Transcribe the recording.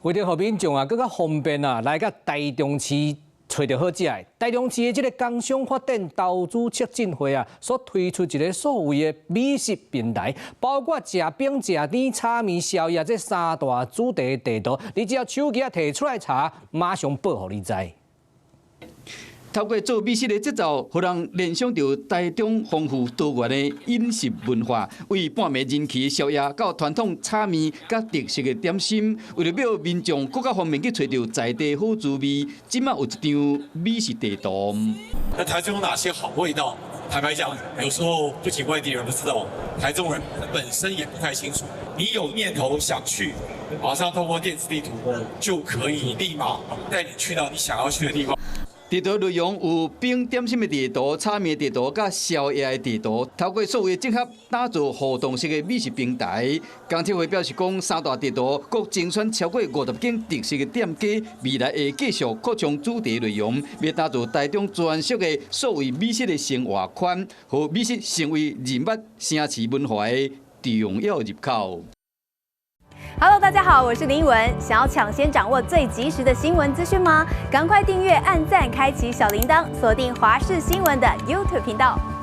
為著予民眾啊，閣較方便啊，來到台中市揣著好食的。台中市的這个工商發展投資促進會啊，所推出一个所謂的美食平台，包括食冰、食甜、炒麵、宵夜這三大主題的地圖，你只要手機仔提出來查，馬上報予你知。透過做美食的節奏，予人聯想著台中豐富多元的飲食文化。為半暝人氣的宵夜，到傳統炒麵，佮特色的點心，為著欲民眾閣較方便去揣著在地好滋味，這馬有一張美食地圖。那台中有哪些好味道？坦白講，有時候不僅外地人不知道，台中人本身也不太清楚。你有念頭想去，馬上透過電子地圖就可以立馬帶你去到你想要去的地方。地圖內容有冰點心的地圖、炒麵地圖、佮宵夜的地圖，透過數位整合，打造互動式的美食平台。工促會表示講，三大地圖各精選超過50間特色的店家，未來會繼續擴充主題內容，欲打造台中專屬的數位美食的生活圈，予美食成為認捌城市文化的重要入口。 Hello，大家好，我是林文。想要搶先掌握最及時的新聞資訊嗎？趕快訂閱、按讚、開啟小鈴鐺，鎖定華視新聞的 YouTube 頻道。